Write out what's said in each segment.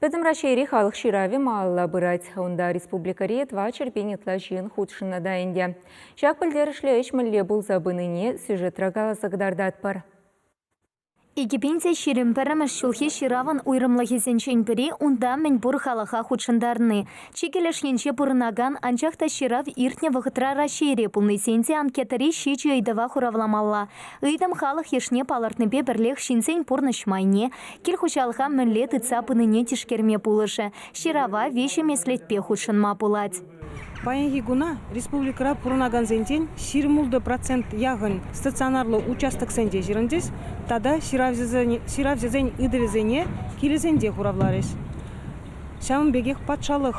Пӗтӗм Раҫҫейри халӑх ҫыравӗ малалла пырать. Унта республикӑри 400 ытла ҫын хутшӑннӑ та ӗнтӗ. Ҫак пӗлтерӗшлӗ ӗҫ мӗнле пулса пынине сюжетра каласа кӑтартатпӑр. 2021 ҫулхи ҫыравӑн уйрӑмлӑхӗсенчен пӗри унта мӗнпур халӑха хутшӑнтарни. Чикӗ леш енче пурӑнакан, анчах та ҫырав иртнӗ вӑхӑтра Раҫҫейре пулнисен те анкетӑри ҫичӗ ыйтӑва хуравламалла. Ыйтӑм халӑх йышне палӑртнипе пӗрлех ҫынсен пурнӑҫ майне, кил хуҫалӑха мӗнле тытса пынине тишкерме пулӑшӗ. Ҫырава виҫӗ меслетпе хутшӑнма пулать. Паянхи куна республикӑра пурӑнакансенчен 26% яхӑн стационарлӑ участоксенче ҫырӑнчӗҫ тата ҫыравҫӑсен ыйтӑвӗсене килӗсенче хуравларӗҫ. Ҫавӑн пекех патшалӑх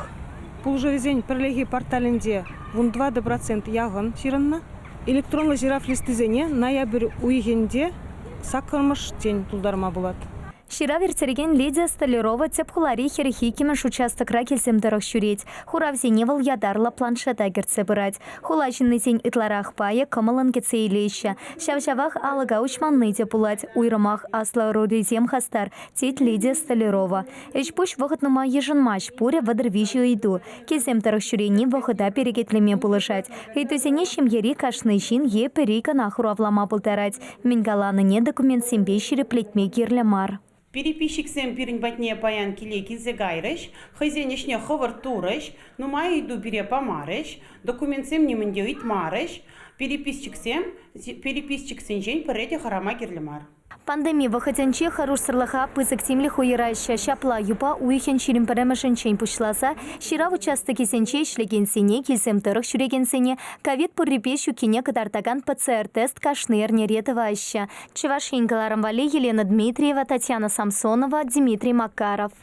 пулӑшӑвӗсен пӗрлехи порталӗнче 14% яхӑн ҫырӑннӑ. Электронлӑ ҫырав листисене ноябрь уйӑхӗнче саккӑрмӗш тен тултарма пулать. Ҫырав ирттерекен Лидия Столярова тӗп хулари 42-мӗш участокра килсем тӑрӑх ҫӳрет. Хуравсене вӑл ятарлӑ планшета кӗртсе пырать. Хула ҫыннисен ытларах пайӗ кӑмӑллӑн кӗтсе илеҫҫӗ. Ҫав-ҫавах алӑка уҫманни те пулать. Уйрӑмах аслӑ ӑрурисем хастар, тет Лидия Столярова. Ӗҫ-пуҫ вӑхӑт нумай йышӑнмасть, пурӗ 33 ыйту. Килсем тӑрӑх ҫӳрени вӑхӑта перекетлеме пулӑшать. Ыйтусене ҫемьери кашни ҫын е пӗри кӑна хуравлама пултарать. Мӗн каланине документсемпе ҫирӗплетме кирлӗ мар. Переписчиксем пирӗн патне паян киле килсе кайрӗҫ, хӑйсен ӗҫне хӑвӑрт турӗҫ, нумай ыйту пире памарӗҫ, документсем нимӗн те ыйтмарӗҫ. Переписчиксем переписчиксенчен пӗрре те хӑрама кирлӗ мар. Пандеми вӑхӑтӗнче хӑрушсӑрлӑха пысӑк тимлӗх уйӑраҫҫӗ. Ҫапла юпа уйӑхӗн 21-мӗшӗнчен пуҫласа ҫырав участокӗсенче ӗҫлекенсене, килсем тӑрӑх ҫӳрекенсене ковид пуррипе ҫуккине кӑтартакан ПЦР-тест кашни эрнере тӑваҫҫӗ. Чӑваш Ен кӑларӑм валли Елена Дмитриева, Татьяна Самсонова, Дмитрий Макаров.